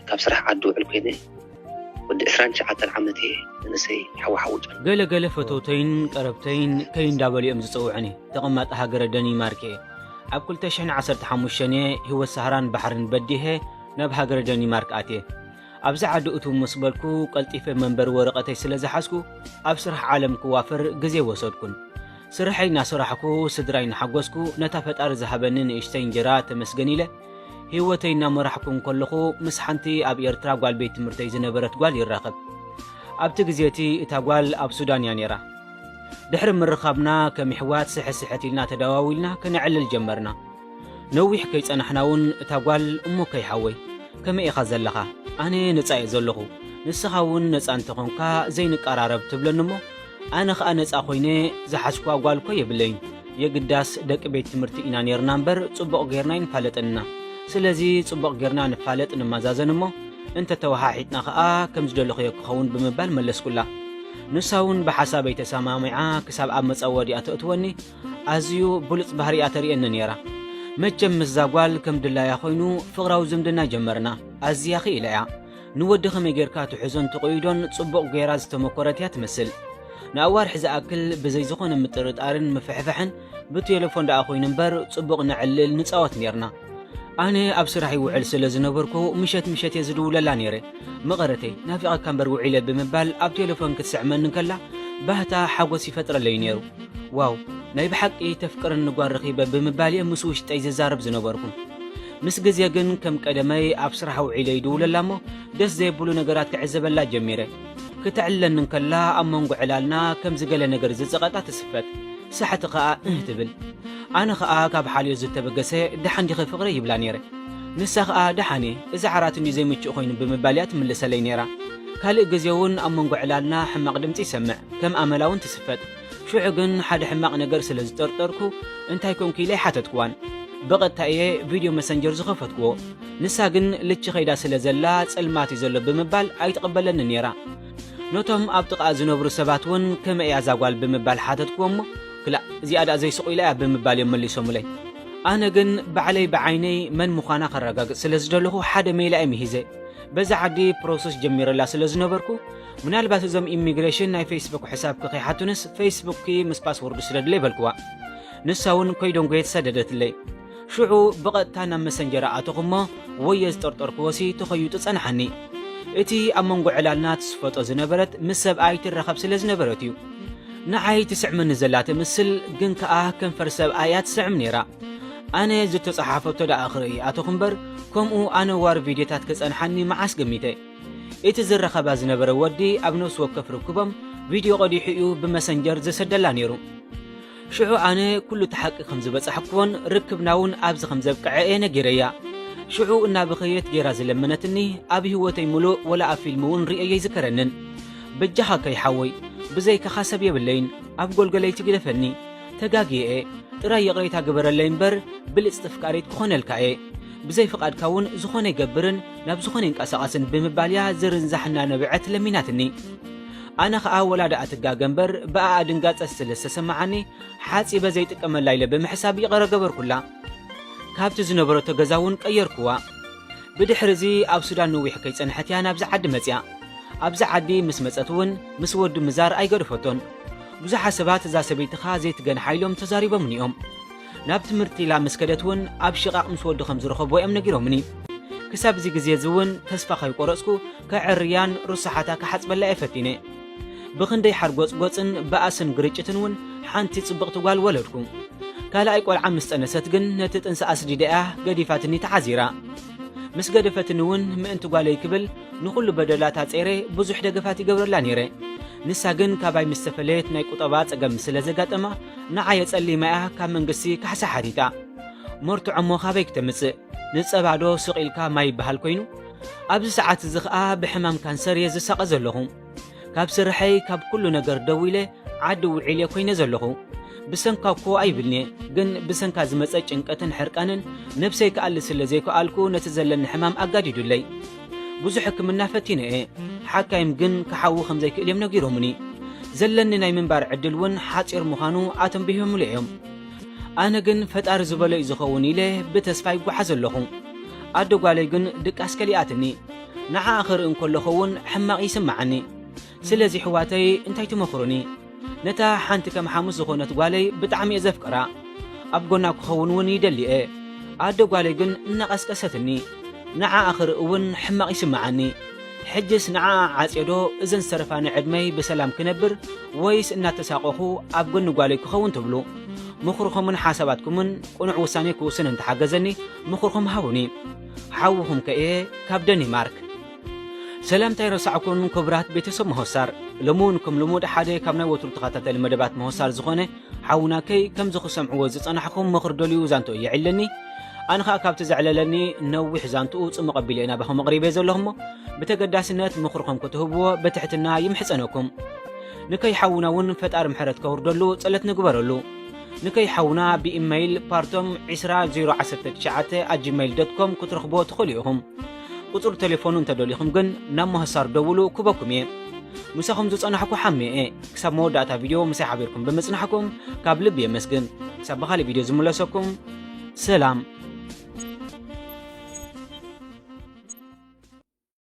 ካብ ስራሕ ዓዲ ውዕል ኮይነ ወዲ ዕስራን ትሽዓተን ዓመት እየ። መንእሰይ ሓወሓዊ ጨን ገለ ገለ ፈተውተይን ቀረብተይን ከይ እንዳበሉ እዮም ዝጸውዑኒ። ተቐማጢ ሃገረ ደኒማርክ እየ። ኣብ ክልተ ሽሕን ዓሰርተ ሓሙሽተን እየ ህይወት ሳህራን ባሕርን በዲሀ ናብ ሃገረ ደኒማርክ ኣትየ። ኣብዚ ዓዲ እትው ምስ በልኩ ቀልጢፈ መንበሪ ወረቐተይ ስለ ዝሓዝኩ ኣብ ስራሕ ዓለም ክዋፈር ግዜ ወሰድኩን። ስርሐይ እናሰራሕኩ ስድራይ እናሓጎስኩ ነታ ፈጣሪ ዝሃበኒ ንእሽተይ እንጀራ ተመስገን ኢለ ህይወተይ እናመራሕኩ እንከለኹ ምስ ሓንቲ ኣብ ኤርትራ ጓል ቤት ትምህርተይ ዝነበረት ጓል ይራኸብ። ኣብቲ ግዜ እቲ እታ ጓል ኣብ ሱዳን እያ ነይራ። ድሕሪ ምርኻብና ከም ይሕዋት ስሕስሕት ኢልና ተደዋዊልና ከነዕልል ጀመርና። ነዊሕ ከይጸናሕና እውን እታ ጓል እሞ ከይሓወይ ከመይ ኢኻ ዘለኻ? ኣነ ነጻ እየ ዘለኹ፣ ንስኻ እውን ነጻ እንተኾንካ ዘይንቀራረብ ትብለኒ እሞ ኣነ ኸኣ ነጻ ኮይነ ዝሓዝኳ ጓል እኮ የብለይን። የግዳስ ደቂ ቤት ትምህርቲ ኢና ኔርና እምበር ጽቡቕ ጌርና ኣይንፋለጥን ኢና። ስለዚ ጽቡቕ ጌርና ንፋለጥ ንመዛዘን እሞ እንተ ተወሓሒጥና ኸኣ ከም ዝደለኽዮ ክኸውን ብምባል መለስኩላ። ንሳ እውን ብሓሳበይ ተሰማሚዓ ክሳብ ኣብ መጻወዲኣ ተእትወኒ ኣዝዩ ብሉጽ ባህሪኣ ተርእየኒ ኔራ። መቸም ምስዛ ጓል ከም ድላያ ኮይኑ ፍቕራዊ ዝምድና ጀመርና። ኣዝያ ኽኢላ እያ። ንወዲ ከመይ ጌርካ ትሕዞን ትቕይዶን ጽቡቕ ጌራ ዝተመኮረት እያ ትመስል። ንኣዋርሕ ዝኣክል ብዘይ ዝኾነ ምጥርጣርን ምፍሕፋሕን ብቴሌፎን ደኣ ኮይኑ እምበር ጽቡቕ ነዕልል ንጻወት ኔርና። ኣነ ኣብ ስራሕ ይውዕል ስለ ዝነበርኩ ምሸት ምሸት እየ ዝድውለላ ኔረ። መቐረተይ ናፊቐካ እምበር ውዒለ ብምባል ኣብ ቴሌፎን ክትስዕመኒ እንከላ ባህታ ሓጎስ ይፈጥረለይ ኔሩ። ዋው ናይ ብሓቂ ተፍቅረኒ ጓል ረኺበ ብምባል እየ ምስ ውሽጠይ ዝዛረብ ዝነበርኩ። ምስ ግዜ ግን ከም ቀደመይ ኣብ ስራሕ ውዒለ ይድውለላ እሞ ደስ ዘየብሉ ነገራት ክዕዘበላ ጀሚረ። ክተዕልለኒ እንከላ ኣብ መንጎ ዕላልና ከም ዝገለ ነገር ዝጸቐጣ ትስፈጥ። ሳሕቲ ኸኣ እህ ትብል። ኣነ ኸኣ ካብ ሓልዮ ዝተበገሰ ደሓን ዲኺ ፍቕረይ ይብላ ነይረ። ንሳ ኸኣ ደሓን እየ፣ እዚ ዓራት እንድዩ ዘይምቹእ ኮይኑ ብምባል እያ ትምልሰለይ ነይራ። ካልእ ግዜ እውን ኣብ መንጎ ዕላልና ሕማቕ ድምጺ ይሰምዕ፣ ከም ኣመላ እውን ትስፈጥ። ሽዑ ግን ሓደ ሕማቕ ነገር ስለ ዝጠርጠርኩ እንታይ ኮንኩ ኢለ ኣይሓተትኩዋን። ብቐጥታ እየ ቪድዮ መሰንጀር ዝኸፈትኩዎ። ንሳ ግን ልቺ ከይዳ ስለ ዘላ ጸልማት እዩ ዘሎ ብምባል ኣይትቕበለኒ ነይራ። ነቶም ኣብ ጥቓኣ ዝነብሩ ሰባት እውን ከመይ እያ እዛ ጓል ብምባል ሓተትኩዎ እሞ ክላእ እዚኣ ደኣ ዘይስቕ ኢላ እያ ብምባል እዮም መሊሶምለይ። ኣነ ግን ባዕለይ ብዓይነይ መን ምዃና ከረጋግጽ ስለ ዝደለኹ ሓደ ሜላ እየ ምሂዘ። በዛ ዓዲ ፕሮሰስ ጀሚረላ ስለ ዝነበርኩ ምናልባት እዞም ኢሚግሬሽን ናይ ፌስቡክ ሕሳብኪ ከይሓቱንስ ፌስቡክኪ ምስ ፓስወርዱ ስደድለይ በልክዋ። ንሳ እውን ኮይደንጎየት ሰደደትለይ። ሽዑ ብቐጥታ ናብ መሰንጀር ኣተኹ እሞ ወየ ዝጠርጠርክዎሲ ተኸይጡ ጸንሓኒ። እቲ ኣብ መንጎ ዕላልና ትስፈጦ ዝነበረት ምስ ሰብኣይ ትራኸብ ስለ ዝነበረት እዩ። ንዓይ ትስዕመኒ ዘላ ትምስል ግን ከኣ ከንፈር ሰብኣይ እያ ትስዕም ነይራ። ኣነ ዝተጸሓፈቶ ደኣ ክርኢ ኣተኹ እምበር ከምኡ ኣነዋር ቪድዮታት ክጸንሓኒ መዓስ ገሚተ። እቲ ዝራኸባ ዝነበረ ወዲ ኣብ ነፍሲ ወከፍ ርክቦም ቪድዮ ቀዲሑ እዩ ብመሰንጀር ዝሰደላ ነይሩ። ሽዑ ኣነ ኩሉ እቲ ሓቂ ከም ዝበጻሕክዎን ርክብና እውን ኣብዚ ከም ዘብቅዐ እየ ነጊረያ። ሽዑ እናበኸየት ጌራ ዝለመነትኒ ኣብ ህይወተይ ምሉእ ወላ ኣብ ፊልም እውን ርእየዮ ኣይዝከረንን። በጃኻ ከይሓወይ ብዘይካኻ ሰብ የብለይን ኣብ ጎልጎለይ ትግደፈኒ። ተጋግየ እየ ጥራይ ይቕሬታ ግበረለይ እምበር ብልጽቲ ፍቃሪት ክኾነልካ እየ። ብዘይ ፍቓድካ እውን ዝኾነ ይገብርን ናብ ዝኾነ ይንቀሳቐስን ብምባል እያ ዝርንዛሕ እናነበዐት ለሚናትኒ። ኣነ ኸኣ ወላ ደኣ ትጋገ እምበር ብኣኣ ድንጋጸ ስለ ዝተሰማዓኒ ሓጺበ ዘይጥቀመላ ኢለ ብምሕሳብ ይቕረ ገበርኩላ። ካብቲ ዝነበረቶ ገዛ እውን ቀየርኩዋ። ብድሕሪ እዚ ኣብ ሱዳን ነዊሕ ከይጸንሐት እያ ናብዚ ዓዲ መጽያ። ኣብዚ ዓዲ ምስ መጸት እውን ምስ ወዲ ምዛር ኣይገደፈቶን። ብዙሓት ሰባት እዛ ሰበይትኻ ዘይትገንሓ ኢሎም ተዛሪቦምኒ እዮም። ናብ ትምህርቲ ኢላ ምስ ከደት እውን ኣብ ሽቓቕ ምስ ወዲ ከም ዝረኸብዎ እዮም ነጊሮምኒ። ክሳብ እዚ ግዜ እዚ እውን ተስፋ ከይቆረጽኩ ከዕርያን ርሱሓታ ክሓጽበላ እየ ፈቲነ። ብኽንደይ ሓርጎጽጎጽን ባእስን ግርጭትን እውን ሓንቲ ጽብቕቲ ጓል ወለድኩ። ካልኣይ ቆልዓ ምስ ጠነሰት ግን ነቲ ጥንሲ ኣስዲዳ እያ ገዲፋትኒ ተዓዚራ። ምስ ገደፈትኒ እውን ምእንቲ ጓለይ ክብል ንኹሉ በደላታ ጼረ ብዙሕ ደገፋት ይገብረላ ነይረ። ንሳ ግን ካባይ ምስ ተፈለየት ናይ ቁጠባ ጸገም ስለ ዘጋጠማ ንዓይ ኣጸሊማ እያ ካብ መንግስቲ ካሕሳ ሓቲታ። መርትዖ እሞ ካበይ ክተምጽእ? ንጸባዶ ስቕ ኢልካ ማይ ይበሃል ኮይኑ? ኣብዚ ሰዓት እዚ ኸኣ ብሕማም ካንሰር እየ ዝሳቐ ዘለኹ። ካብ ስርሐይ ካብ ኩሉ ነገር ደው ኢለ ዓዲ ውዒል እየ ኮይነ ዘለኹ። ብሰንካ እኮ ኣይብልን'የ፣ ግን ብሰንካ ዝመጸ ጭንቀትን ሕርቃንን ነብሰይ ክኣሊ ስለ ዘይከኣልኩ ነቲ ዘለኒ ሕማም ኣጋዲዱለይ። ብዙሕ ሕክምና ፈቲነ እየ። ሓካይም ግን ክሓዊ ከም ዘይክእል እዮም ነጊሮምኒ። ዘለኒ ናይ ምንባር ዕድል እውን ሓጺር ምዃኑ ኣተንቢሆምሉ እዮም። ኣነ ግን ፈጣሪ ዝበሎ እዩ ዝኸውን ኢለ ብተስፋ ይጓሓዝ ኣለኹ። ኣደ ጓለይ ግን ድቃስ ከሊኣትኒ። ንዓኣ ክርኢ እንከለኹ እውን ሕማቕ ይስምዓኒ። ስለዚ ኣሕዋተይ እንታይ ትመኽሩኒ? ነታ ሓንቲ ከም ሓሙስ ዝኾነት ጓለይ ብጣዕሚ እየ ዘፍቅራ። ኣብ ጎና ክኸውን እውን ይደሊ እየ። ኣደ ጓለይ ግን እናቐስቀሰትኒ። ንዓኣ ክርኢ እውን ሕማቕ ይስምዓኒ። ሕጅስ ንዓኣ ዓጽዮ ዶ እዘን ዝተረፋኒ ዕድመይ ብሰላም ክነብር ወይስ እናተሳቐኹ ኣብ ጎኒ ጓለይ ክኸውን ትብሉ? ምኽርኹምን ሓሳባትኩምን ቅኑዕ ውሳኔ ክውስን እንተሓገዘኒ ምኽርኹም ሃቡኒ። ሓውኹም ከእየ ካብ ደኒማርክ። ሰላምታ ኣይረሳዕኩን ክቡራት ቤተሰብ መሆሳር። ሎሚ እውን ከም ልሙድ ሓደ ካብ ናይ ወትሩ ተኸታተሊ መደባት መሆሳር ዝኾነ ሓውና ከይ ከምዚ ክሰምዕዎ ዝጸናሕኩም ምኽሪ ደልዩ ዛንቶ እየ ዕለኒ። ኣነ ኸኣ ካብቲ ዘዕለለኒ ነዊሕ ዛንትኡ ጽሙቕ ኣቢለ ናባኹም ኣቕሪበ ዘለኹ እሞ ብተገዳስነት ምኽርኹም ክትህብዎ ብትሕትና ይምሕጸነኩም። ንከይ ሓውና እውን ፈጣሪ ምሕረት ከውርደሉ ጸሎት ንግበረሉ። ንከይ ሓውና ብኢመይል ፓርቶም ዒስራ ዜሮ ዓሰርተ ትሽዓተ ኣት ጂመይል ዶት ኮም ክትረኽብዎ ትኽእሉ ኢኹም። ቁጽሪ ቴሌፎኑ እንተደሊኹም ግን ናብ መሆሳር ደውሉ ክበኩም እየ። ምሳኹም ዝጸናሕኩ ሓሜ እየ። ክሳብ መወዳእታ ቪድዮ ምሳይ ሓቢርኩም ብምጽናሕኩም ካብ ልቢ የመስግን። ክሳብ ብኻልእ ቪድዮ ዝምለሰኩም ሰላም።